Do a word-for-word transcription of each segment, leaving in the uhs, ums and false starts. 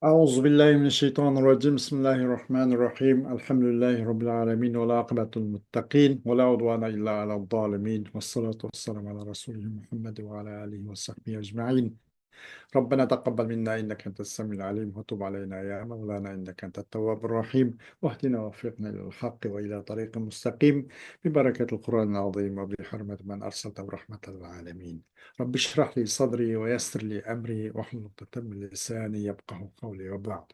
أعوذ بالله من الشيطان الرجيم. بسم الله الرحمن الرحيم. الحمد لله رب العالمين، والعاقبة للمتقين، ولا عدوان إلا على الظالمين، والصلاة والسلام على رسوله محمد وعلى آله وصحبه أجمعين. ربنا تقبل منا إنك أنت السميع العليم، وتب علينا يا مولانا إنك أنت التواب الرحيم، واهدنا ووفقنا إلى الحق وإلى طريق مستقيم، ببركة القرآن العظيم وبحرمة من أرسلته رحمة للعالمين. رب اشرح لي صدري ويسر لي أمري واحلل عقدة من لساني يفقهوا قولي وبعد.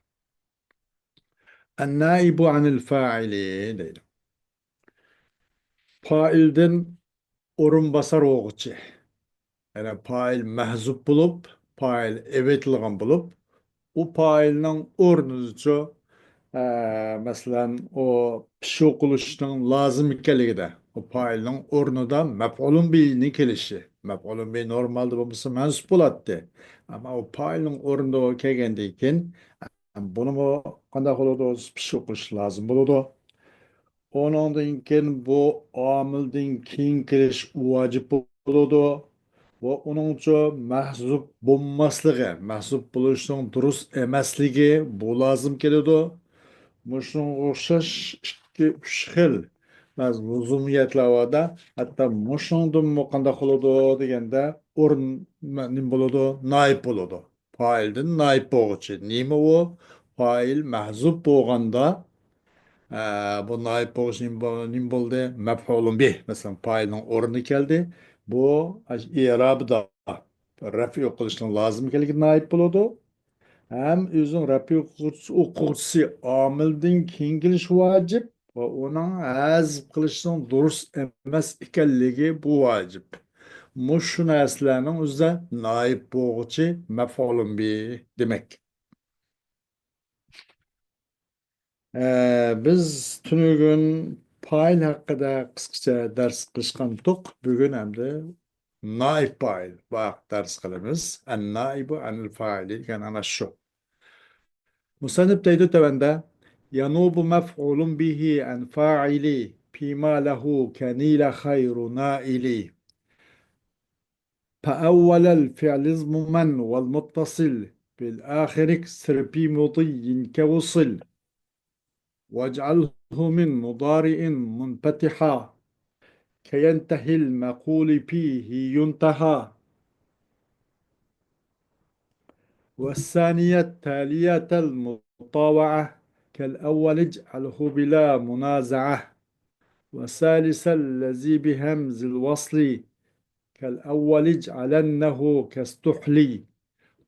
النائب عن الفاعل دەيدۇ. پائىلدىن ئورۇنباسار بولغۇچى. يەنى پائىل مەھزۇپ بولۇپ، پائىل ئېۋېتىلغان بولۇپ، ئۇ پائىلنىڭ ئورنىدىچۇ، ئە، مەسىلەن، ئۇ پېشۋا قىلىشنىڭ لازىم ئىكەنلىكىدە، ئۇ پائىلنىڭ ئورنىدا مەپئۇلۇن بىھىنىڭ كېلىشى. مەپئۇلۇن بىھ نورمالدا بولمىسا مەنسۇپ بولاتتى. ئەمما ئۇ پائىلنىڭ ئورنىدا كەلگەندىن كېيىن، بۇنىمۇ قانداق بولىدۇ؟ پېشۋا قىلىش لازىم بولىدۇ. ئۇنىڭدىن كېيىن بۇ ئامىلدىن كېيىن كېلىش ۋاجىپ بولىدۇ. ۋە ئۇنىڭچۇ مەھزۇپ بولماسلىقى، مەھزۇپ بولۇشنىڭ دۇرۇس ئەمەسلىكى، بۇ لازىم كېلىدۇ. مۇشۇنىڭغا ئوخشاش ئىككى، ئۈچ خىل بەزى لۇزۇمىيەتلەر باردا، ھەتتا مۇشۇنىڭدىنمۇ قانداق بولىدۇ دېگەندە، ئورۇن نېمە بولىدۇ؟ نائىب بولىدۇ. پائىلدىن نائىب بولغۇچى. نېمە ئۇ؟ پائىل مەھزۇپ بولغاندا، ئە، بۇ نائىب بولغۇچى نېمە بول-، نېمە بولدى؟ مەپئۇلۇن بىھ. مەسىلەن، پائىلنىڭ ئورنىدا كەلدى. بۇ ئاشۇ ئېرابىدا رەپئۇ قىلىشنىڭ لازىم ئىكەنلىكى نائىب بولىدۇ. ھەم ئۆزىنىڭ رەپئۇ ئوقۇغۇچىسى ئامىلدىن كېيىن كېلىشى ۋاجىپ ۋە ئۇنىڭ ھەزپ قىلىشنىڭ دۇرۇس ئەمەس ئىكەنلىكى بۇ ۋاجىپ. مۇشۇ نەرسىلەرنىڭ ئۆزىدە نائىب بولغۇچى مەپئۇلۇن بىھ دېمەك. ئە، بىز تۈنۈگۈن پائىل ھەققىدە قىسقىچە دەرس قىلىشقانتۇق. بۈگۈن ئەمدى نائىب پائىل ۋاقىت دەرس قىلىمىز. ئەن نائىبۇ ئەنىل فائىلى دېگەن ئەنە شۇ. مۇسەننىپ دەيدۇ تۆۋەندە، يەنۇبۇ مەفئۇلۇن بىھى ئەن فائىلى فىما لەھۇ كەنىلە خەيرۇ نائىلى. فأول الفعل اضمما والمتصل بالآخر اكسر في مضي كوصل. واجعله من مضارع منفتحا كينتهي المقول فيه ينتهى. والثانية التالية المطاوعة كالأول اجعله بلا منازعة. والثالثة الذي بهمز الوصل كالأول اجعلنه كاستحلي.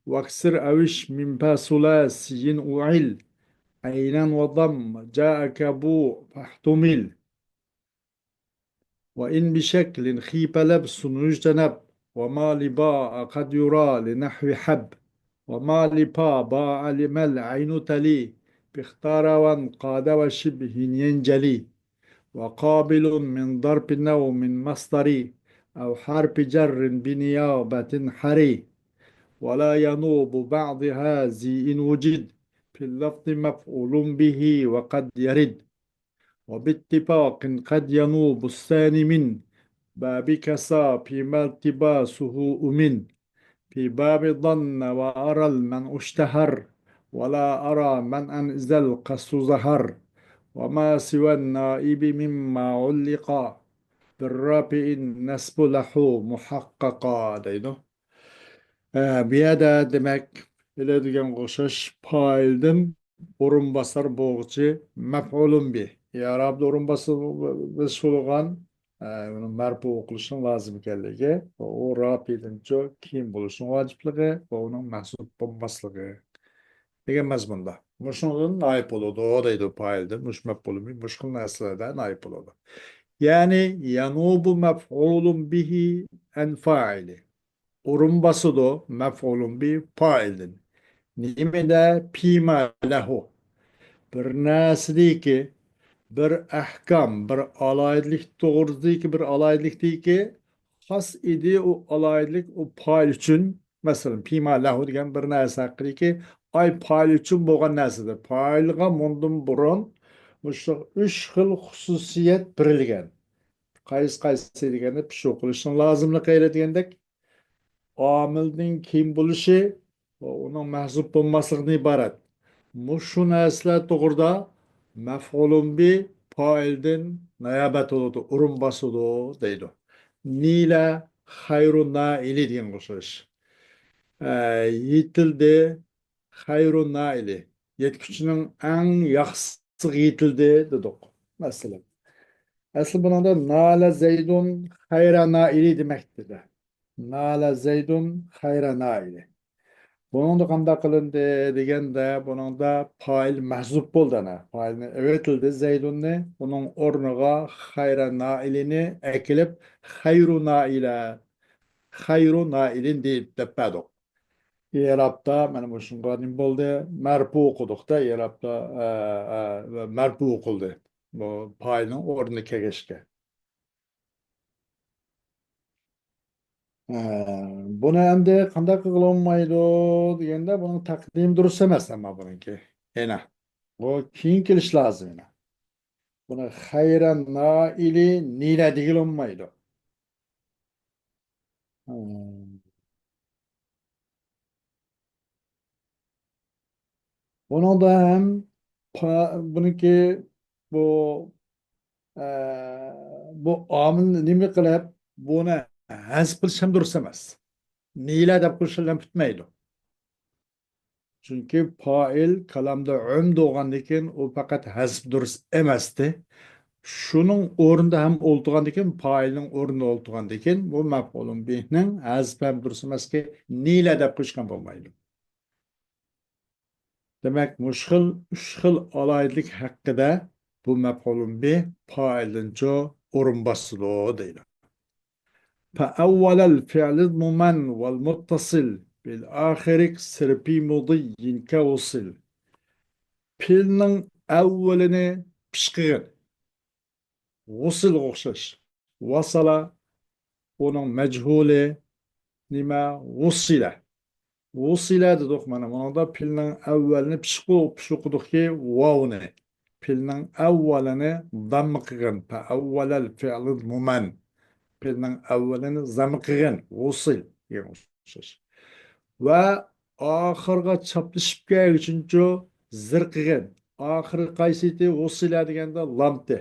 واكسر أوش من فا ثلاثي أعل عينا وضم جاءك بو فاحتمل. وإن بشكل خيف لبس يجتنب وما لباء قد يرى لنحو حب وما لفا باء لما العين تلي باختار وانقاد وشبه ينجلي. وقابل من ظرف أو من مصدر أو حرف جر بنيابة حري. ولا ينوب بعض هذه إن وجد في اللفظ مفعول به وقد يرد. وباتفاق قد ينوب الثاني من باب كسا فيما التباسه أمن. في باب ظن وأرى المنع اشتهر، ولا أرى منعا إذا القصد ظهر، وما سوى النائب مما علق بالرفع النصب له محققا دەيدۇ. ئە، بۇ يەردە دېمەك، ئېلى دېگەنگە ئوخشاش پائىلدىن ئورۇنباسار بولغۇچى مەپئۇلۇن بىھ. ئىئرابدا ئورۇنباسار بولغان، ئە، ئۇنى مەرپۇ قىلىشنىڭ لازىم ئىكەنلىكى، ئۇ رەپئىدىنچۇ كېيىن بولۇشنىڭ ۋاجىپلىقى ۋە ئۇنىڭ مەھزۇپ بولماسلىقى دېگەن مەزمۇندا. مۇشۇنىڭدىن نائىب بولىدۇ دەيدۇ پائىلدىن. مۇشۇ مەپئۇلۇن بىھ مۇشۇ خىل نەرسىلەردە نائىب بولىدۇ. يەنى يەنۇبۇ مەفئۇلۇن بىھى ئەن فائىلى. ئورۇن باسىدۇ مەفئۇلۇن بىھ پائىلدىن. نېمىدە؟ فىما لەھۇ. بىر نەرسىدىكى بىر ئەھكام، بىر ئالاھىدىلىك توغرىسىدىكى بىر ئالاھىدىلىكتىكى خاس ئىدى ئۇ ئالاھىدىلىك ئۇ پائىل ئۈچۈن. مەسىلەن، فىما لەھۇ دېگەن بىر نەرسە ھەققىدىكى ئاي پائىل ئۈچۈن بولغان نەرسىدە. پائىلغا مۇندىن بۇرۇن مۇشۇ ئۈچ خىل خۇسۇسىيەت بېرىلگەن. قايسى قايسى دېگەندە پېشۋا قىلىشنىڭ لازىملىقى ئەيلە دېگەندەك، ئامىلدىن كېيىن بولۇشى ۋە ئۇنىڭ مەھزۇپ بولماسلىقىدىن ئىبارەت. مۇشۇ نەرسىلەر توغرىدا مەفئۇلۇن بى پائىلدىن نايابەت بولىدۇ، ئورۇن باسىدۇ دەيدۇ. نىلە خەيرۇ نائىلى دېگەنگە ئوخشاش. ئە، يېتىلدى خەيرۇ نائىلى. يەتكۈچىنىڭ ئەڭ ياخشىسىغا يېتىلدى دېدۇق. مەسىلەن، ئەسلى بۇنىڭدا نالە زەيدۇن خەيرە نائىلى دېمەكتە. نالە زەيدۇن خەيرە نائىلى. بۇنىڭدا قانداق قىلىندى دېگەندە، بۇنىڭدا پائىل مەھزۇپ بولدى ئەنە. پائىلنى ئەۋېتىلدى زەيدۇننى، ئۇنىڭ ئورنىغا خەيرە نائىلىنى ئەكېلىپ، خەيرۇ نائىلە، خەيرۇ نائىلىن دەپ، دەپ بەردۇق. ئېرابتا مانا مۇشۇنىڭغا نېمە بولدى؟ مەرپۇ قىلدۇقتا، ئېرابتا، ئە، ئە، مەرپۇ قىلدى. بۇ پائىلنىڭ ئورنىدا كەلگەچكە. ھە، بۇنى ئەمدى قانداق قىلغىلى بولمايدۇ دېگەندە، بۇنىڭ تەقدىمى دۇرۇس ئەمەس، ئەمما بۇنىڭكى. يەنە بۇ كېيىن كېلىشى لازىم يەنە. بۇنى خەيرەن نائىلى نىلە دېگىلى بولمايدۇ. ھە. بۇنىڭدا ھەم پا-، بۇنىڭكى بۇ، ئە، بۇ ئامىلنى نېمە قىلىپ، بۇنى ھەزىپ قىلىش ھەم دۇرۇس ئەمەس. نىلە دەپ قويۇش بىلەن پۈتمەيدۇ. چۈنكى پائىل كالامدا ئۆمدە بولغاندىكىن، ئۇ پەقەت ھەزىپ دۇرۇس ئەمەستى. شۇنىڭ ئورنىدا ھەم ئولتۇرغاندىكىن، پائىلنىڭ ئورنىدا ئولتۇرغاندىكىن، بۇ مەپئۇلۇن بىھنىڭ ھەزىپ ھەم دۇرۇس ئەمەسكى، نىلە دەپ قويۇشقا بولمايدۇ. دېمەك، مۇشۇ خىل ئۈچ خىل ئالاھىدىلىك ھەققىدە بۇ مەپئۇلۇن بىھ پائىلدىنچۇ ئورۇن باسىدۇ دەيدۇ. فأول الفعل اضم من والمتصل بالآخر اكسر في مضي كوصل. پېئىلنىڭ ئەۋۋىلىنى پىشقىغىن. ۋۇسىلغا ئوخشاش. ۋاسالا، ئۇنىڭ مەجھۇلى نېمە؟ ۋۇسىلە. ۋۇسىلە دېدۇق مانا. بۇنىڭدا پېئىلنىڭ ئەۋۋەلىنى پىشقۇ-، پىشقۇدۇقكى ۋاۋنى. پېئىلنىڭ ئەۋۋەلىنى زاممە قىلغىن. فأول الفعل اضم من. پېئىلنىڭ ئەۋۋەلىنى زاممە قىلغىن. ۋۇسىل دېگەن ئوخشاش. ۋە ئاخىرغا چاپلىشىپ كەلگۈچىنچۇ زىر قىلغىن. ئاخىرى قايسىتى؟ ۋۇسىلە دېگەندە لامتى.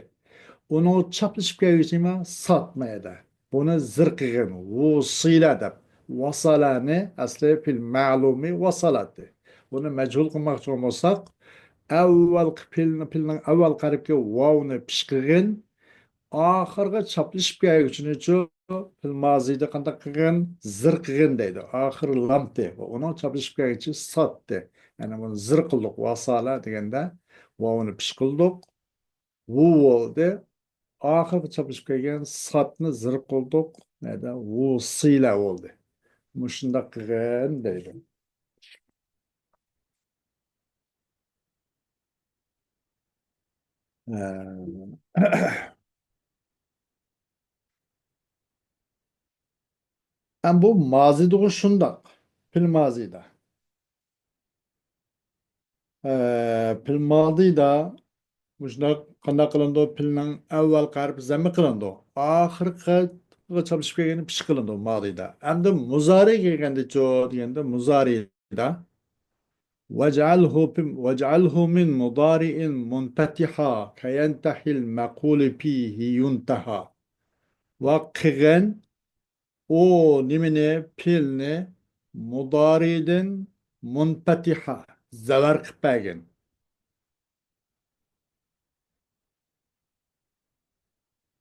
ئۇنىڭغا چاپلىشىپ كەلگۈچى نېمە؟ سات مەيدە. بۇنى زىر قىلغىن. ۋۇسىلە دەپ. ۋاسالەنى ئەسلى پېئىل مەلۇمى ۋاسالاتى. بۇنى مەجھۇل قىلماقچى بولساق، ئەۋۋەلقى پېئىلنى، پېئىلنىڭ ئەۋۋەلقى ھەرپىگە ۋاۋنى پىشقىغىن. ئاخىرغا چاپلىشىپ كەلگۈچىنىچۇ پېئىل مازىدا قانداق قىلغىن؟ زىر قىلغىن دەيدۇ. ئاخىرى لامتى. ئۇنىڭ چاپلىشىپ كەلگۈچى ساتتى. يەنى بۇنى زىر قىلدۇق. ۋاسالە دېگەندە ۋاۋنى پىشقىلدۇق. ۋۇ بولدى. ئاخىرغا چاپلىشىپ كەلگەن ساتنى زىر قىلدۇق. نەدە؟ ۋۇسىلە بولدى. مۇشۇنداق قىلغىن دەيدۇ. ئەم بۇ مازىدىغۇ شۇنداق. پېئىل مازىدا. ئە، پېئىل مازىدا مۇشۇنداق قانداق قىلىنىدۇ؟ پېئىلنىڭ ئەۋۋەلقى ھەرپى زاممە قىلىنىدۇ. ئاخىرقىغا چاپلىشىپ كەلگەندە پىش قىلىنىدۇ مازىدا. ئەمدى مۇزارىگە كەلگەندىچۇ دېگەندە مۇزارىدا. واجعله في، واجعله من مضارع منفتحا كينتهي المقول فيه ينتهى. ۋە قىلغىن ئۇ نېمىنى، پېئىلنى مۇدارىدىن مۇنپەتىھە، زەۋەر قىلىپ بەرگىن.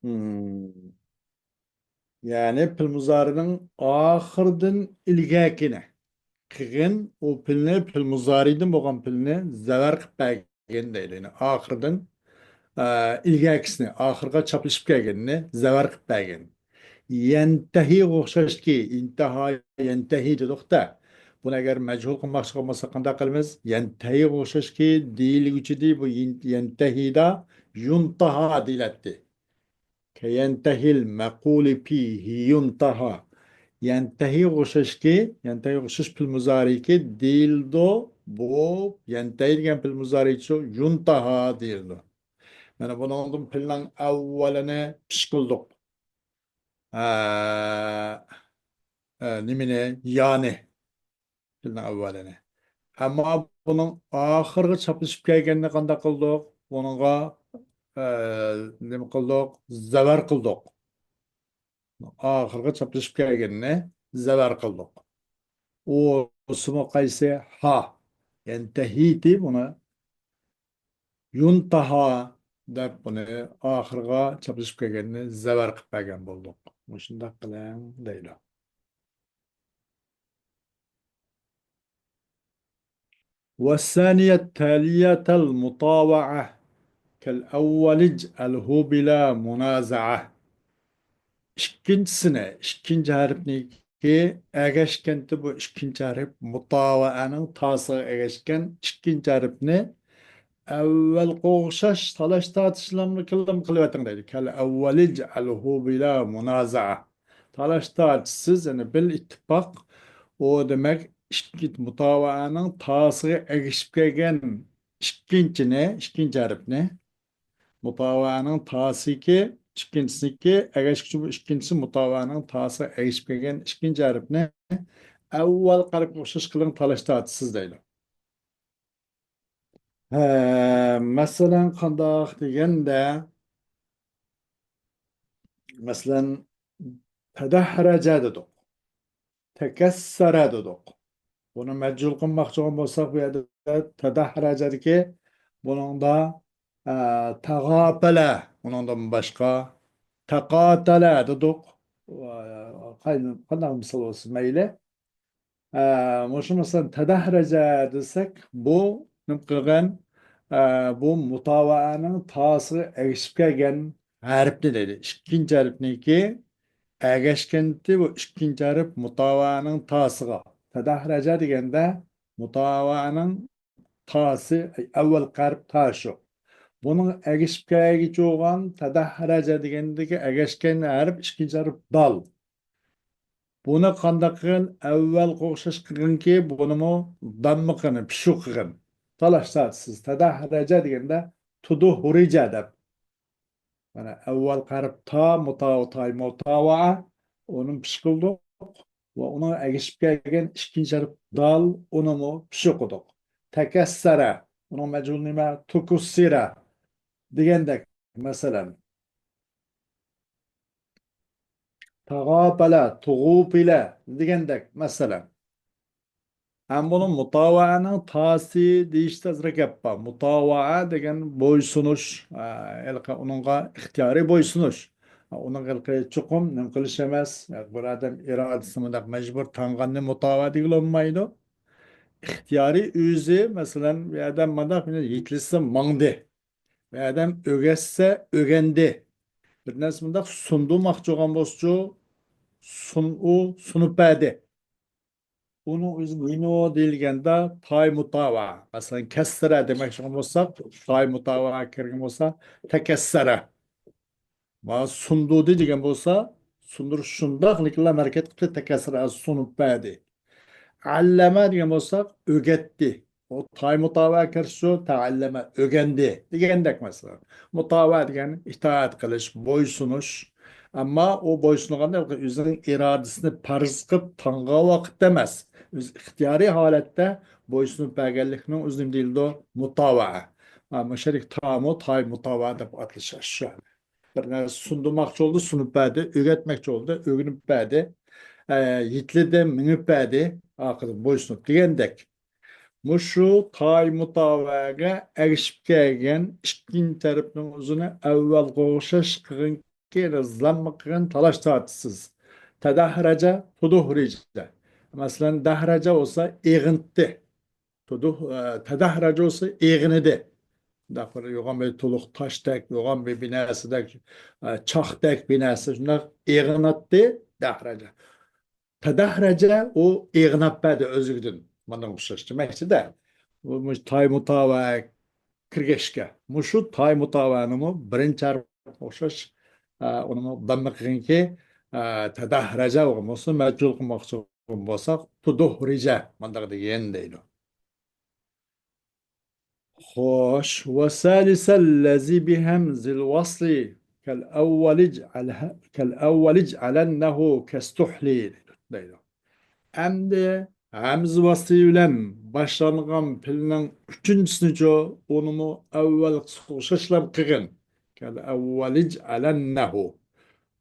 مم. يەنى پېئىل مۇزارىنىڭ ئاخىرىدىن ئىلگەركىنى قىلغىن، ئۇ پېئىلنى، پېئىل مۇزارىدىن بولغان پېئىلنى زەۋەر قىلىپ بەرگىن دەيدۇ. يەنى ئاخىرىدىن، ئە، ئىلگەركىسىنى، ئاخىرغا چاپلىشىپ كەلگىنىنى زەۋەر قىلىپ بەرگىن. يەنتەھىگە ئوخشاشكى، ئىنتاھا يەنتەھى دېدۇق-دە. بۇنى ئەگەر مەجھۇل قىلماقچى بولمىساق قانداق قىلىمىز؟ يەنتەھىگە ئوخشاشكى دېيىلگۈچىدى بۇ يەن-، يەنتەھىدا يۇنتاھا دېيىلەتتى. كينتهي المقول فيه ينتهى. يەنتەھىگە ئوخشاشكى، يەنتەھىگە ئوخشاش پېئىل مۇزارىكى دېيىلىدۇ. بۇ يەنتەھى دېگەن پېئىل مۇزارىچۇ يۇنتاھا دېيىلىدۇ. مانا بۇنىڭدىن پېئىلنىڭ ئەۋۋىلىنى پىش قىلدۇق. ئە، ئە، نېمىنى؟ يانى. پېئىلنىڭ ئەۋۋىلىنى. ئەمما بۇنىڭ ئاخىرىغا چاپلىشىپ كەلگەننى قانداق قىلدۇق؟ بۇنىڭغا، ئە، نېمە قىلدۇق؟ زەۋەر قىلدۇق. ئاخىرىغا چاپلىشىپ كەلگىنىنى زەۋەر قىلدۇق. ئۇسىمۇ قايسى؟ ھا. يەنتەھىتى بۇنى يۇنتەھا دەپ بۇنى ئاخىرىغا چاپلىشىپ كەلگەننى زەۋەر قىلىپ بەرگەن بولدۇق. مۇشۇنداق قىلىڭ دەيدۇ. والثانية التالية المطاوعة كالأول اجعله بلا منازعة. ئىككىنچىسىنى، ئىككىنچى ھەرپنىكى ئەگەشكەنتى بۇ ئىككىنچى ھەرپ، مۇتاۋەئەنىڭ تاسىغا ئەگەشكەن ئىككىنچى ھەرپنى ئەۋۋەلقى ئوخشاش تالاش تارتىشلارنى قىلىۋېتىڭ دەيدۇ. كەل ئەۋۋەلى جەلھۇ بىلا مۇنازەئە. تالاش تارتىشسىز، يەنى بىل ئىتتىپاق. ئۇ دېمەك، ئىككى، مۇتاۋەئەنىڭ تاسىغا ئەگىشىپ كەلگەن ئىككىنچىنى، ئىككىنچى ھەرپنى، مۇتاۋەئەنىڭ تاسىكى، ئىككىنچىسىكى، ئەگەشكۈچى بۇ ئىككىنچىسى مۇتاۋەئەنىڭ تاسىغا ئەگىشىپ كەلگەن ئىككىنچى ھەرپنى ئەۋۋەلقى ھەرپكە ئوخشاش قىلىڭ، تالاش تارتىشسىز دەيدۇ. ھە، مەسىلەن، قانداق دېگەندە، مەسىلەن، تەدەھرەجە دېدۇق، تەكەسسەرە دېدۇق. بۇنى مەجھۇل قىلماقچى بولغان بولساق، بۇ يەردە تەدەھرەجەدىكى بۇنىڭدا، ئە، تەغاپەلە، ئۇنىڭدىن باشقا تەقاتەلە دېدۇق. قاي-، قانداق مىسال بولسۇن، مەيلى. ئە، مۇشۇ مەسىلەن، تەدەھرەجە دېسەك، بۇ نېمە قىلغان؟ ئە، بۇ مۇتاۋەئەنىڭ تاسىغا ئەگىشىپ كەلگەن ھەرپنى دەيدۇ. ئىككىنچى ھەرپنىكى ئەگەشكەنتى بۇ ئىككىنچى ھەرپ مۇتاۋەئەنىڭ تاسىغا. تەدەھرەجە دېگەندە مۇتاۋەئەنىڭ تاسى، ئەۋۋەلقى ھەرپ تا شۇ. بۇنىڭ ئەگىشىپ كەلگۈچى بولغان تەدەھرەجە دېگەندىكى ئەگەشكەن ھەرپ ئىككىنچى ھەرپ دال. بۇنى قانداق قىلغىن؟ ئەۋۋەلگە ئوخشاش قىلغىنكى، بۇنىمۇ داممىقىنى پىشۇ قىلغىن. تالاش تارتىشسىز. تەدەھرەجە دېگەندە تۇدۇھرىجە دەپ. مانا ئەۋۋەلقى ھەرپ تا، مۇتاۋا، تاي مۇتاۋا، ئۇنى پىش قىلدۇق. ۋە ئۇنىڭ ئەگىشىپ كەلگەن ئىككىنچى ھەرپ دال، ئۇنىمۇ پىش قىلدۇق. تەكەسسەرە، ئۇنىڭ مەجھۇلى نېمە؟ تۇكۇسسىرە دېگەندەك، مەسىلەن. تاغاپەلە، تۇغۇپىلە دېگەندەك، مەسىلەن. ھەم بۇنىڭ مۇتاۋەئەنىڭ تاسى دېيىشتە ئازراق گەپ بار. مۇتاۋەئە دېگەن بويسۇنۇش، ئە، ھېلىقى ئۇنىڭغا ئىختىيارىي بويسۇنۇش. ئۇنىڭ ھېلىقى چوقۇم نېمە قىلىش ئەمەس، بىر ئادەم ئىرادىسىنى مۇنداق مەجبۇر تاڭغاننى مۇتاۋەئە دېگىلى بولمايدۇ. ئىختىيارىي ئۆزى، مەسىلەن، بىر ئادەم مۇنداق يېتىلسە ماڭدى. بىر ئادەم ئۆگەتسە ئۆگەندى. بىر نەرسە مۇنداق سۇندۇرماقچى بولغان بولسىچۇ، سۇن-، ئۇ سۇنۇپ بەردى. ئۇنىڭ ئۆزى مىنۇ دېيىلگەندە تاي مۇتاۋا. مەسىلەن، كەسسىرە دېمەكچى بولساق، تاي مۇتاۋا كىرگەن بولسا، تەكەسسەرە. مانا سۇندۇردى دېگەن بولسا، سۇندۇرۇش شۇنداق، لېكىنلا ھەرىكەت قىلىپ تەكەسسەرە سۇنۇپ بەردى. ئەللەمە دېگەن بولساق، ئۆگەتتى. ئۇ تاي مۇتاۋا كىرسۇ، تەئەللەمە، ئۆگەندى دېگەندەك مەسىلەن. مۇتاۋا دېگەن ئىتائەت قىلىش، بويسۇنۇش. ئەمما ئۇ بويسۇنغاندا ئۆزىنىڭ ئىرادىسىنى پەرز قىلىپ تاڭغان ۋاقىتتا ئەمەس. ئۆزى ئىختىيارىي ھالەتتە بويسۇنۇپ بەرگەنلىكنىڭ ئۆزى نېمە دېيىلىدۇ؟ مۇتاۋا. مانا مۇشۇ يەردىكى تامۇ تاي مۇتاۋا دەپ ئاتىلىشى شۇ. بىر نەرسە سۇندۇرماقچى بولدى، سۇنۇپ بەردى، ئۆگەتمەكچى بولدى، ئۆگىنىپ بەردى، ئە، يېتىلدى، مېڭىپ بەردى، ئاخىرىدا بويسۇنۇپ دېگەندەك. مۇشۇ تاي مۇتاۋەگە ئەگىشىپ كەلگەن ئىككىنچى تەرەپنىڭ ئۆزىنى ئەۋۋەلگە ئوخشاش قىلغىنكى، يەنە زاممە قىلغىن، تالاش تارتىشسىز. تەدەھرەجە، تۇدۇھرىجە. مەسىلەن، دەھرەجە بولسا ئېغىنتتى. تۇدۇھ، ئە، تەدەھرەجە بولسا ئېغىنىدى. شۇنداق بىر يوغان بىر تولۇق تاشتەك، يوغان بىر، بىر نەرسىدەك، ئە، چاقتەك بىر نەرسە شۇنداق ئېغىناتتى، دەھرەجە. تەدەھرەجە ئۇ ئېغىناپ بەردى ئۆزلۈكىدىن. مانا ئوخشاش دېمەكچىدە. بۇ، بۇ تاي مۇتاۋا كىرگەچكە. مۇشۇ تاي مۇتاۋانىمۇ بىرىنچى ھەرپكە ئوخشاش، ئە، ئۇنىمۇ داممە قىلغىنكى، ئە، تەدەھرەجە بولغان بولسا، مەجھۇل قىلماقچى بولساق، تۇدۇھرىجە، مانداق دېگەن دەيدۇ. خوش. وثالثا الذي بهمز الوصل كالأول اجعل، كالأول اجعلنه كاستحلي دەيدۇ. ئەمدى ھەمزە ۋەسلى بىلەن باشلانغان پېئىلنىڭ ئۈچىنچىسىنىچۇ، ئۇنىمۇ ئەۋۋەلقىسىگە ئوخشاشلا قىلغىن. كەل ئەۋۋەلىج ئەلەننەھۇ.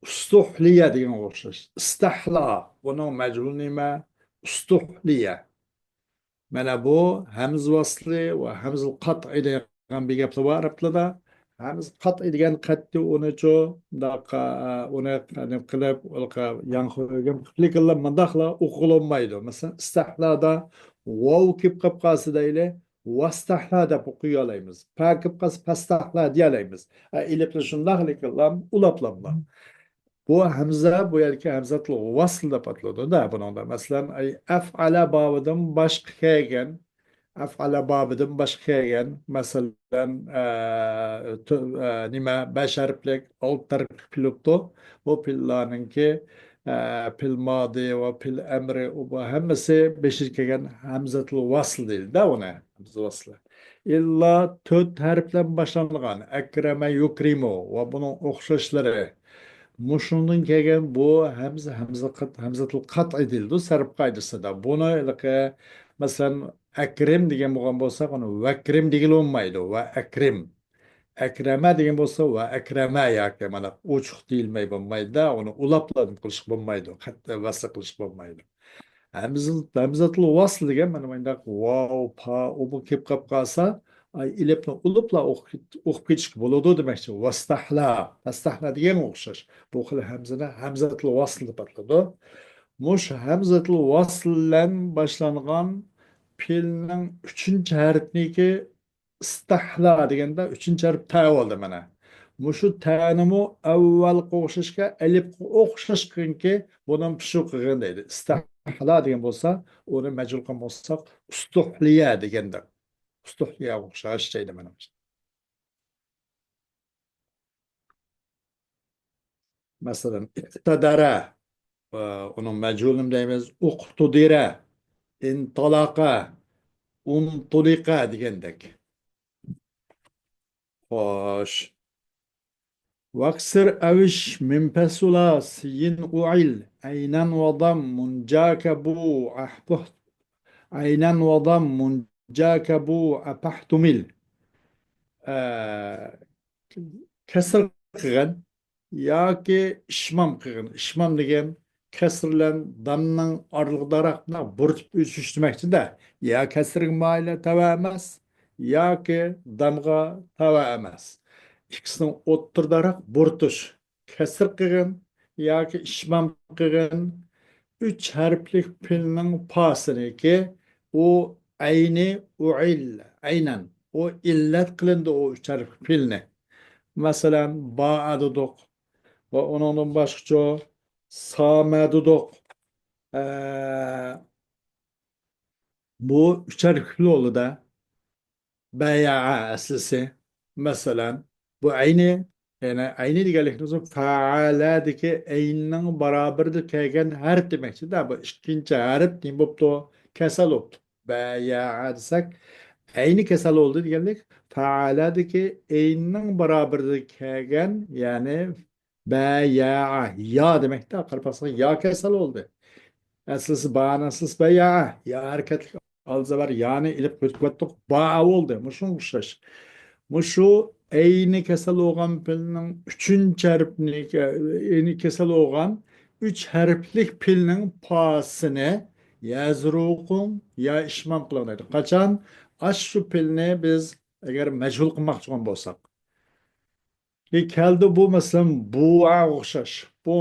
ئۇستۇھلىيە دېگەنگە ئوخشاش. ئىستەھلا، بۇنىڭ مەجھۇلى نېمە؟ ئۇستۇھلىيە. مانا بۇ ھەمزە ۋاسلى ۋە ھەمزە قەتئىي دېگەن بىر گەپلەر بار ئەرەبلەردە. ھەمزە قەتئىي دېگەن قەتئىي ئۇنىچۇ، مۇنداق، ئۇنى نېمە قىلىپ، ياڭ قويغان قىلىپ، مۇنداقلا ئوقۇغىلى بولمايدۇ. مەسىلەن، ئىستەھلادا ۋاۋ كېلىپ قالسا دەيلى، ۋەستەھلا دەپ ئوقۇيالايمىز. پە كېلىپ قالسا پەستەھلا دېيەلەيمىز. ئە، ئېلىپلا شۇنداق، لېكىنلا ئۇلاپلاملا. بۇ ھەمزە، بۇ يەردىكى ھەمزەتۇل ۋەسل دەپ ئاتىلىدۇ-دە بۇنىڭدا. مەسىلەن، ئەي، ئەفئەلە بابىدىن باشقا كەلگەن، ئەفئەلە بابىدىن باشقا كەلگەن، مەسىلەن، ئە، تۆ-، ئە، نېمە، بەش ھەرپلىك، ئالتە ھەرپلىك پېئىل بوپتۇ. بۇ پېئىللارنىڭكى، ئە، پېئىل مادى ۋە پېئىل ئەمرى، بۇ ھەممىسى بېشىدا كەلگەن ھەمزەتۇل ۋەسل دەيدۇ-دە ئۇنى، ھەمزە ۋەسلى. ئىللا تۆت ھەرپلەر بىلەن باشلانغان، ئەكرەمە يۇكرىمۇ ۋە بۇنىڭ ئوخشاشلىرى. مۇشۇنىڭدىن كەلگەن بۇ ھەمزە، ھەمزە قەت-، ھەمزەتۇل قەتئىي دېيىلىدۇ سەرپ قائىدىسىدا. بۇنى ھېلىقى، مەسىلەن، ئەكرىم دېگەن بولغان بولسا، ئۇنى ۋەكرىم دېگىلى بولمايدۇ. ۋە ئەكرىم. ئەكرەمە دېگەن بولسا، ۋە ئەكرەمە ياكى مانا ئوچۇق دېيىلمەي بولمايدۇ-دە، ئۇنى ئۇلاپلا نېمە قىلىشقا بولمايدۇ، قەت-، ۋەسل قىلىشقا بولمايدۇ. ھەمزە-، ھەمزەتۇل ۋەسل دېگەن مانا مۇنداق ۋاۋ، پا، ئۇ بۇ كېلىپ قاپ قالسا، ئاي، ئېلىپنى ئۇلۇپلا ئوقۇپ كېت-، ئوقۇپ كېتىشكە بولىدۇ دېمەكچى. ۋەستەھلا، پەستەھلا دېگەنگە ئوخشاش. بۇ خىل ھەمزىنى ھەمزەتۇل ۋەسل دەپ ئاتىلىدۇ. مۇشۇ ھەمزەتۇل ۋەسل بىلەن باشلانغان پېئىلنىڭ ئۈچىنچى ھەرپىنىڭكى ئىستەھلا دېگەندە ئۈچىنچى ھەرپ تە بولدى مانا. مۇشۇ تەنىمۇ ئەۋۋەلقى ئوخشاشقا، ئەلىپقە ئوخشاش قىلغىنكى، بۇنىڭ پىشۇ قىلغىن دەيدۇ. ئىستەھلا دېگەن بولسا، ئۇنى مەجھۇل قىلغان بولساق، ئۇستۇھلىيە دېگەندەك. ئۇستۇھلىيەگە ئوخشاش دەيدۇ مانا. مەسىلەن، ئىقتەدەرە، ئۇنىڭ مەجھۇلىنى دەيمىز، ئۇقتۇدىرە، ئىنتالەقە، ئۇنتۇلىقە دېگەندەك. خوش. ۋەكسىر ئەۋىش مىنپەسۇلا سىيىن ئۇئىل، ئەينەن ۋادام مۇنجاكە بۇ ئەھبۇھ، ئەينەن ۋادام مۇنجاكە بۇ ئەپەھتۇمىل. ئە، كەسىر قىلغىن ياكى ئىشمام قىلغىن. ئىشمام دېگەن كەسىر بىلەن دامنىڭ ئارىلىقىداراق بۇرۇتۇپ ئۆچۈش دېمەكچىدە. يا كەسىرگە مايىل تەۋە ئەمەس، ياكى دامغا تەۋە ئەمەس. ئىككىسىنىڭ ئوتتۇرىداراق بۇرۇتۇش. كەسىر قىلغىن ياكى ئىشمام قىلغىن ئۈچ ھەرپلىك پېئىلنىڭ پاسىنىكى، ئۇ ئەينى ئۇئىل، ئەينەن. ئۇ ئىللەت قىلىندى ئۇ ئۈچ ھەرپلىك پېئىلنى. مەسىلەن، باءە دېدۇق ۋە ئۇنىڭدىن باشقىچۇ سامە دېدۇق. ئە، بۇ ئۈچ ھەرپلىك پېئىل بولدى-دە. بەيەئە ئەسلىسى. مەسىلەن، بۇ ئەينى، يەنى ئەينى دېگەنلىكىمىز فەئەلەدىكى ئەيننىڭ بارابىرىدا كەلگەن ھەرپ دېمەكچىدە. بۇ ئىككىنچى ھەرپ نېمە بوپتۇ؟ كەسەل بوپتۇ. بەيەئە دېسەك، ئەينى كەسەل بولدى دېگەنلىك، فەئەلەدىكى ئەيننىڭ بارابىرىدا كەلگەن، يەنى بەيەئە، يا دېمەكتە، قارىپاقساق، يا كەسەل بولدى. ئەسلىسى بانىڭ ئەسلىسى بەيەئە، يا ھەرىكەتلىك ئالزا بار، يانى ئېلىپ ئۆتۈپ كەتتۇق، باءە بولدى. مۇشۇنىڭغا ئوخشاش. مۇشۇ ئەينى كەسەل بولغان پېئىلنىڭ ئۈچىنچى ھەرپىنى، ئەينى كەسەل بولغان ئۈچ ھەرپلىك پېئىلنىڭ پاسىنى يەزرۇقۇڭ يا ئىشمام قىلىڭ دەيدۇ. قاچان ئاشۇ پېئىلنى بىز ئەگەر مەجھۇل قىلماقچى بولغان بولساق. كەلدى بۇ، مەسىلەن، بۇئاغا ئوخشاش. بۇ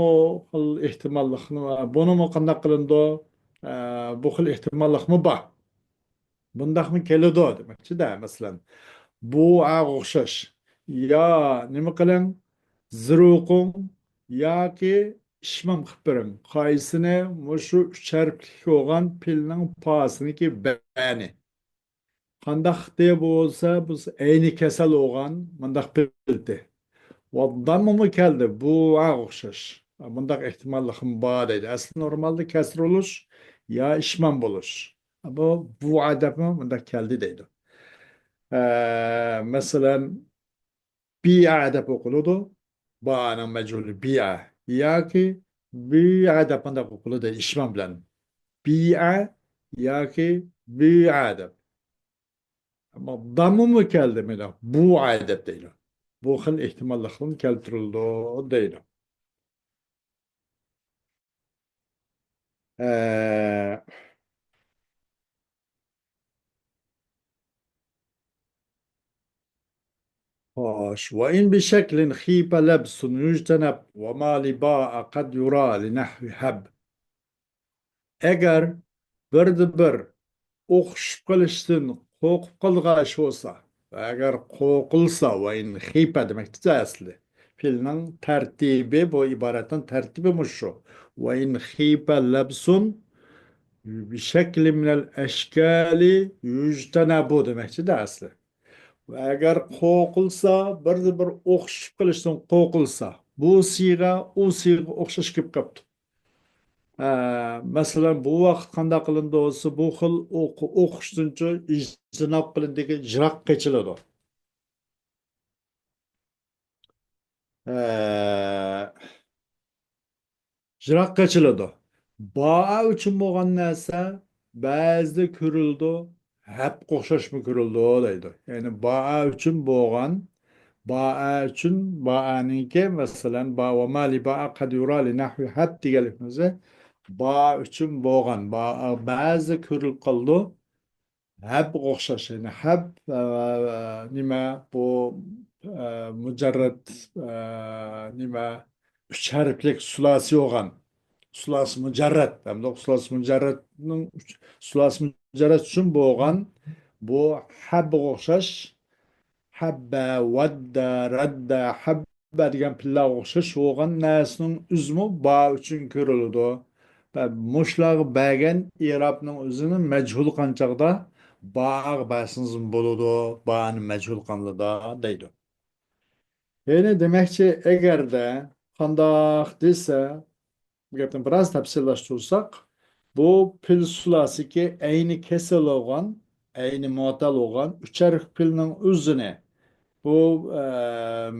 خىل ئېھتىماللىقنى، بۇنىمۇ قانداق قىلىنىدۇ؟ ئە، بۇ خىل ئېھتىماللىقمۇ بار. بۇنداقمۇ كېلىدۇ دېمەكچىدە، مەسىلەن، بۇئاغا ئوخشاش. يا نېمە قىلىڭ؟ زىرۇقۇڭ ياكى ئىشمام قىلىپ بېرىڭ. قايسىنى؟ مۇشۇ ئۈچ ھەرپلىك بولغان پېئىلنىڭ پاسىنىكى بەنى. قانداق دېيە بولسا، بۇ ئەينى كېسەل بولغان مۇنداق بىلدى. ۋادداممۇ كەلدى، بۇئاغا ئوخشاش. مۇنداق ئېھتىماللىقمۇ بار دەيدۇ. ئەسلى نورمالدا كەسىر بولۇش يا ئىشمام بولۇش. بۇ بۇئا دەپمۇ مۇنداق كەلدى دەيدۇ. ئە، مەسىلەن، بىئە دەپ ئوقۇلىدۇ. بانىڭ مەجھۇلى بىئە. ياكى بىئە دەپ مۇنداق ئوقۇلىدۇ ئىشمام بىلەن. بىئە ياكى بۇئە دەپ. ئەمما داممىمۇ كەلدى، مانا، بۇئە دەپ دەيدۇ. بۇ خىل ئېھتىماللىقتىن كەلتۈرۈلىدۇ دەيدۇ. ئە، خوش. وإن بشكل خيف لبس يجتنب وما لباء قد يرى لنحو هب. ئەگەر بىردە بىر ئوخشىشىپ قېلىشتىن قورقۇپ قالىدىغان ئىش بولسا، ئەگەر قورقۇلسا، ۋە ئىن خىفە دېمەكتە ئەسلى. پېئىلنىڭ تەرتىپى، بۇ ئىبارەتنىڭ تەرتىپى مۇشۇ. ۋە ئىن خىفە لەبسۇن بىشەكلى مىنەل ئەشكالى يۇجتەنەبۇ دېمەكچىدە ئەسلى. ۋە ئەگەر قورقۇلسا، بىردە بىر ئوخشىشىپ قېلىشتىن قورقۇلسا، بۇ سىيغە ئۇ سىيغا ئوخشاش كېلىپ قاپتۇ. ئە، مەسىلەن، بۇ ۋاقىت قانداق قىلىنىدۇ دېسە، بۇ خىل ئوق-، ئوخشىشىنچە ئىجتىناب قىلىندىكى يىراق قېچىلىدۇ. ئە، يىراق قېچىلىدۇ. باء ئۈچۈن بولغان نەرسە بەزىدە كۆرۈلىدۇ، ھەبقە ئوخشاشمۇ كۆرۈلىدۇ دەيدۇ. يەنى باء ئۈچۈن بولغان، باء ئۈچۈن، باءنىڭكى، مەسىلەن، با، ۋە ما لى باء قەد يۇرا لى نەھۋى ھەب دېگەنلىكىمىزدە، باء ئۈچۈن بولغان، باء بەزىدە كۆرۈلۈپ قالىدۇ. ھەبقە ئوخشاش، يەنى ھەب، ئە، نېمە، بۇ، ئە، مۇجەررەت، ئە، نېمە، ئۈچ ھەرپلىك سۇلاسى بولغان. سۇلاسى مۇجەررەت، ھەمدە سۇلاسى مۇجەررەتنىڭ ئۈچ-، سۇلاسى مۇجەررەت ئۈچۈن بولغان بۇ ھەبقە ئوخشاش، ھەببە، ۋەددە، رەددە، ھەببە دېگەن پېئىللەرگە ئوخشاش بولغان نەرسىنىڭ ئۆزىمۇ باء ئۈچۈن كۆرۈلىدۇ. ۋە مۇشۇلارغا بەرگەن ئىرابنىڭ ئۆزىنى مەجھۇل قىلغان چاغدا باغا بەرسىڭىزمۇ بولىدۇ، بانى مەجھۇل قىلغاندا دەيدۇ. يەنى دېمەكچى، ئەگەردە قانداق دېسە، بۇ گەپنى بىراز تەپسىللاشتۇرساق، بۇ پېئىل سۇلاسىكى ئەينى كەسىر بولغان، ئەينى مۇئەتتەل بولغان ئۈچەر پېئىلنىڭ ئۆزىنى بۇ، ئە،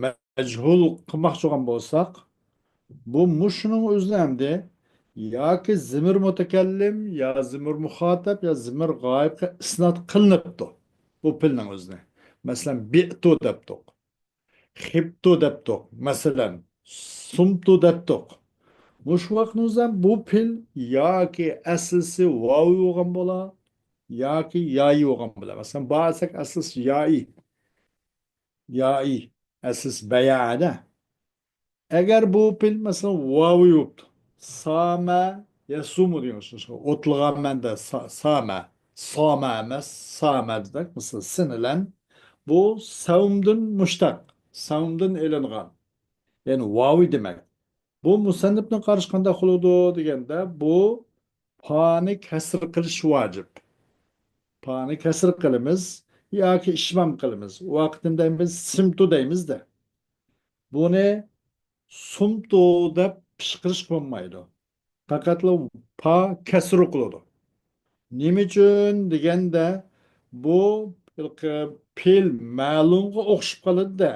مەجھۇل قىلماقچى بولغان بولساق، بۇ مۇشۇنىڭ ئۆزىنى ئەمدى ياكى زىمىر مۇتەكەللىم، يا زىمىر مۇخاتەب، يا زىمىر غايىبقا ئىسناد قىلىنىپتۇ بۇ پېئىلنىڭ ئۆزىنى. مەسىلەن، بىئتۇ دەپتۇق، خىبتۇ دەپتۇق، مەسىلەن، سۇمتۇ دەپتۇق. مۇشۇ ۋاقىتنىڭ ئۆزىدە بۇ پېئىل ياكى ئەسلىسى ۋاۋى بولغان بولا، ياكى يائى بولغان بولا. مەسىلەن، باء دېسەك ئەسلىسى يائى. يائى، ئەسلىسى بەيەئەدە. ئەگەر بۇ پېئىل، مەسىلەن، ۋاۋى بوپتۇ. سامە يەسۇمۇ دېگەن ئوخشاش. ئوتلىغانمەن دە سا-، سامە. سامە ئەمەس، سامە دېدۇق. مەسىلەن، سىنىلەن. بۇ سەۋمدىن مۇشتەق. سەۋمدىن ئېلىنغان. يەنى ۋاۋى دېمەك. بۇ مۇسەننىپنىڭ قارىشى قانداق بولىدۇ دېگەندە، بۇ پانى كەسىر قىلىش ۋاجىپ. پانى كەسىر قىلىمىز ياكى ئىشمام قىلىمىز. ۋاقتىنى دەيمىز، سىمتۇ دەيمىز-دە. بۇنى سۇمتۇ دەپ پىشقىرىشقا بولمايدۇ. پەقەتلا پا كەسرۇ قىلىدۇ. نېمە ئۈچۈن دېگەندە، بۇ ھېلىقى پېئىل مەلۇمغا ئوخشىشىپ قالىدۇ-دە.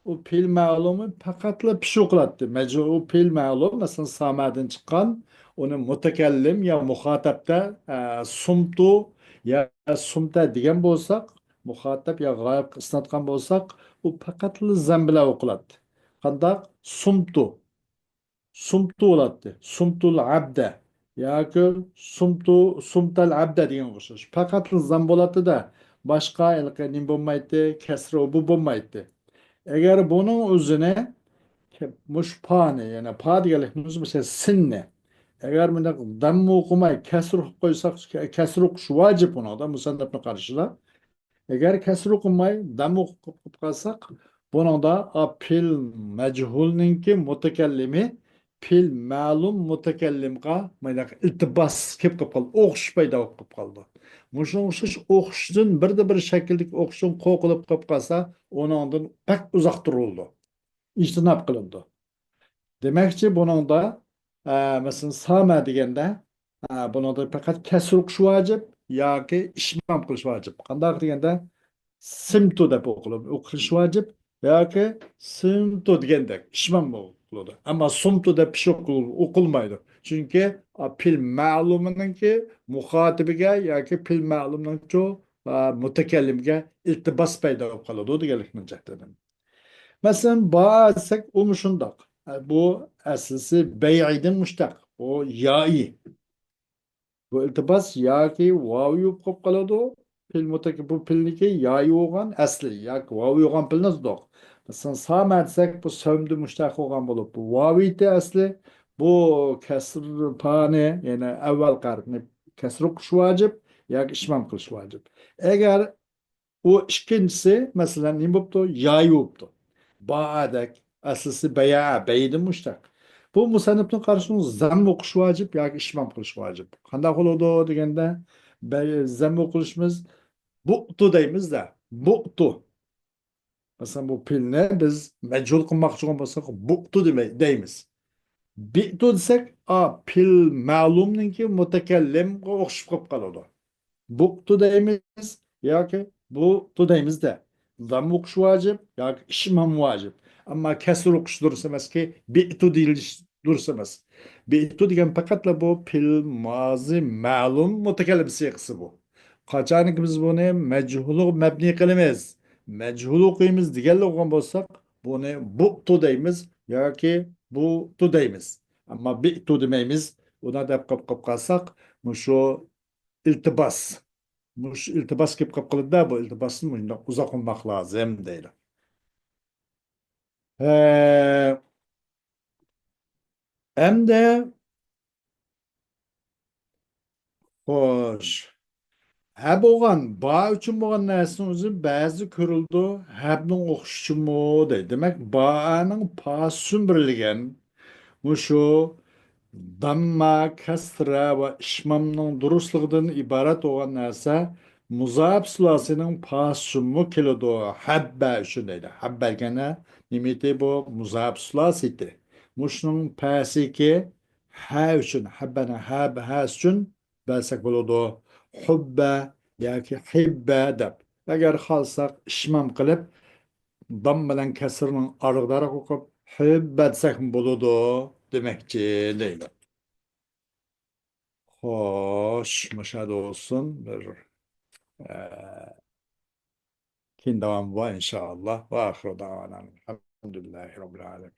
ئۇ پېئىل مەلۇمى پەقەتلا پىشۇ قىلاتتى. مەجھۇل، ئۇ پېئىل مەلۇم، مەسىلەن، سامەدىن چىققان، ئۇنى مۇتەكەللىم يا مۇخاتەبتە، ئە، سۇمتۇ يا سۇمتە دېگەن بولساق، مۇخاتەب يا غايىبقا ئىسناتقان بولساق، ئۇ پەقەتلا زەم بىلەن ئوقۇلاتتى. قانداق؟ سۇمتۇ. سۇمتۇ بولاتتى. سۇمتۇل ئەبدە. ياكى سۇمتۇ، سۇمتەل ئەبدە دېگەنگە ئوخشاش. پەقەتلا زام بولاتتى-دە. باشقا ھېلىقى نېمە بولمايتتى، كەسرە بۇ بولمايتتى. ئەگەر بۇنىڭ ئۆزىنى، مۇشۇ پانى، يەنى پا دېگەنلىك مۇشۇ سىننى. ئەگەر مۇنداق دەممۇ قىلماي كەسرە قىلىپ قويساق، كەسرە قىلىش ۋاجىپ ئۇنىڭدا، مۇسەننەپنىڭ قارىشىدا. ئەگەر كەسرە قىلماي دەممۇ قىلىپ قالساق، بۇنىڭدا ئا پېئىل مەجھۇلنىڭكى مۇتەكەللىمى پېئىل مەلۇم مۇتەكەللىمغا مانداق ئىلتىباس كېلىپ قالىدۇ، ئوخشىشىش پەيدا بولۇپ قالىدۇ. مۇشۇنىڭغا ئوخشاش ئوخشىشىشتىن، بىردە بىر شەكىلدىكى ئوخشىشىشتىن قورقۇلۇپ قېلىپ قالسا، ئۇنىڭدىن بەك ئۇزاق تۇرۇلىدۇ. ئىجتىناب قىلىنىدۇ. دېمەكچى، بۇنىڭدا، ئە، مەسىلەن، سامە دېگەندە، ئە، بۇنىڭدا پەقەت كەسرە ئوقۇش ۋاجىپ ياكى ئىشمام قىلىش ۋاجىپ. قانداق دېگەندە، سىمتۇ دەپ ئوقۇلۇپ، ئوقۇلۇش ۋاجىپ ياكى سىمتۇ دېگەندەك ئىشمام بول-، قىلىدۇ. ئەمما سۇمتۇ دەپ پىش ئوقۇل-، ئوقۇلمايدۇ. چۈنكى، ئا، پېئىل مەلۇمنىڭكى مۇخاتىبىگە ياكى پېئىل مەلۇمنىڭكى، ئا، مۇتەكەللىمگە ئىلتىباس پەيدا بولۇپ قالىدۇ دېگەنلىكنىڭ جەھىتىدىن. مەسىلەن، باء دېسەك، ئۇمۇ شۇنداق. بۇ ئەسلىسى بەيئىدىن مۇشتەق. ئۇ يائى. بۇ ئىلتىباس ياكى ۋاۋى بولۇپ قالىدۇ. پېئىل مۇتەك-، بۇ پېئىلنىڭكى يائى بولغان ئەسلى ياكى ۋاۋى بولغان پېئىلنى يازدۇق. مەسىلەن، سامە دېسەك، بۇ سۆمدە مۇشتەق بولغان بولۇپ، بۇ ۋاۋىيىتى ئەسلى، بۇ كەسر پانى، يەنى ئەۋۋەل قەرقنى كەسر ئوقۇش ۋاجىپ ياكى ئىشمام قىلىش ۋاجىپ. ئەگەر ئۇ ئىككىنچىسى، مەسىلەن، نېمە بوپتۇ؟ يائى بوپتۇ. باءدەك، ئەسلىسى بەيئە، بەيئىدىن مۇشتەق. بۇ مۇسەننىپنىڭ قارىشىنىڭ زەم ئوقۇش ۋاجىپ ياكى ئىشمام قىلىش ۋاجىپ. قانداق بولىدۇ دېگەندە، بە-، زەم ئوقۇلۇشىمىز بۇئتۇ دەيمىز-دە، بۇئتۇ. مەسىلەن، بۇ پېئىلنى بىز مەجھۇل قىلماقچى بولغان بولساق، بۇئتۇ دېمەي-، دەيمىز. بىئتۇ دېسەك، ئا، پېئىل مەلۇمنىڭكى مۇتەكەللىمگە ئوخشىشىپ قېلىپ قالىدۇ. بۇئتۇ دەيمىز ياكى بۇتۇ دەيمىز-دە. زەم ئوقۇش ۋاجىپ ياكى ئىشمام ۋاجىپ. ئەمما كەسر ئوقۇش دۇرۇس ئەمەسكى، بىئتۇ دېيىلىش دۇرۇس ئەمەس. بىئتۇ دېگەن پەقەتلا بۇ پېئىل مازى مەلۇم مۇتەكەللىم سىيغىسى بۇ. قاچانكى بىز بۇنى مەجھۇلغا مەبنىي قىلىمىز، مەجھۇل ئوقۇيمىز دېگەنلىك بولغان بولساق، بۇنى بۇئتۇ دەيمىز ياكى بۇتۇ دەيمىز. ئەمما بىئتۇ دېمەيمىز. ئۇنى دەپ قاپ، قاپ قالساق، مۇشۇ ئىلتىباس. مۇشۇ ئىلتىباس كېلىپ قاپ قالىدۇ-دە، بۇ ئىلتىباسنى مۇشۇنداق ئۇزاق قىلماق لازىم دەيدۇ. ھە، ئەمدى، خوش. ھە بولغان، با ئۈچۈن بولغان نەرسىنىڭ ئۆزى بەزىدە كۆرۈلىدۇ، ھەبنىڭ ئوخشىشىمۇ دەيدۇ. دېمەك، بانىڭ پاسى ئۈچۈن بېرىلگەن مۇشۇ دامما، كەسرە ۋە ئىشمامنىڭ دۇرۇسلۇقىدىن ئىبارەت بولغان نەرسە مۇزاپ سۇلاسىنىڭ پاسى ئۈچۈنمۇ كېلىدۇ. ھەببە ئۈچۈن دەيدۇ. ھەببە دېگەننە نېمىتى بۇ؟ مۇزاپ سۇلاسىتى. مۇشۇنىڭ پەسىكى ھە ئۈچۈن، ھەببەنى ھە، ھە ئۈچۈن بەرسەك بولىدۇ. ھۇببە ياكى ھىببە دەپ. ئەگەر خالىساق ئىشمام قىلىپ، دام بىلەن كەسرىنىڭ ئارىلىقىدا ئوقۇپ، ھىببە دېسەكمۇ بولىدۇ دېمەكچى دەيدۇ. خوش، مۇشۇ يەردە بولسۇن. بىر، ئە، كېيىن داۋامى بار، ئىنشائاللا. ۋە ئاخىرۇ داۋانا ئەلھەمدۇلىللاھى رەببىل ئالەمىن.